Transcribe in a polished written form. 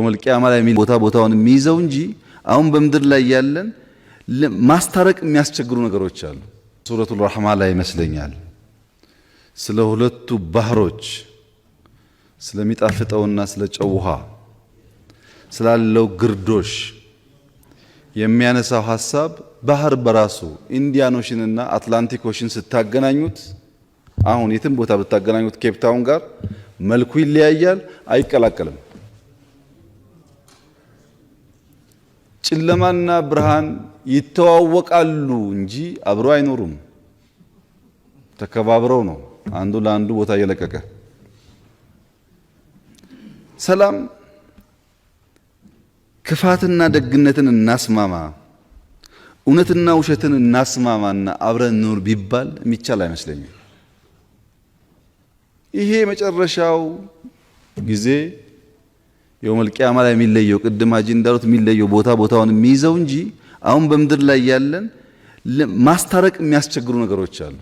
يوم القيامة ላይ ቦታ ቦታውን የሚይዘው እንጂ አሁን በምድር ላይ ያለን ማስታረቅ የሚያስቸግሩ ነገሮች አሉ። ሱረቱል ረሕማ ላይ ይመስለኛል ስለ ሁለቱ ባህሮች ስለሚጣፍጠውና ስለ ጨው ውሃ ስላለው ግርዶሽ የሚያነሳው ሀሳብ ባህር በራሱ Indian Ocean ና Atlantic Ocean ስታገናኙት አሁን የትም ቦታ ብታገናኙት ኬፕታውን ጋር መልኩ ይለያያል፣ አይቀላቀልም። ጨለማና ብርሃን ይተዋወቃሉ እንጂ አብረው አይኖሩም። ተከባብረው ነው አንዱ ለአንዱ ቦታ እየለቀቀ። ሰላም ክፋትና ደግነትን እናስማማ፣ እውነትና ውሸትን እናስማማና አብረን እንኑር ቢባል የሚቻል አይመስለኝም። ይሄ መጨረሻው ጊዜ يوم القيامة ላይ የሚለየው ቅድም ሀጂ እንዳሉት የሚለየው ቦታ ቦታውን የሚይዘው እንጂ አሁን በምድር ላይ ያለን ማስታረቅ የሚያስቸግሩ ነገሮች አሉ።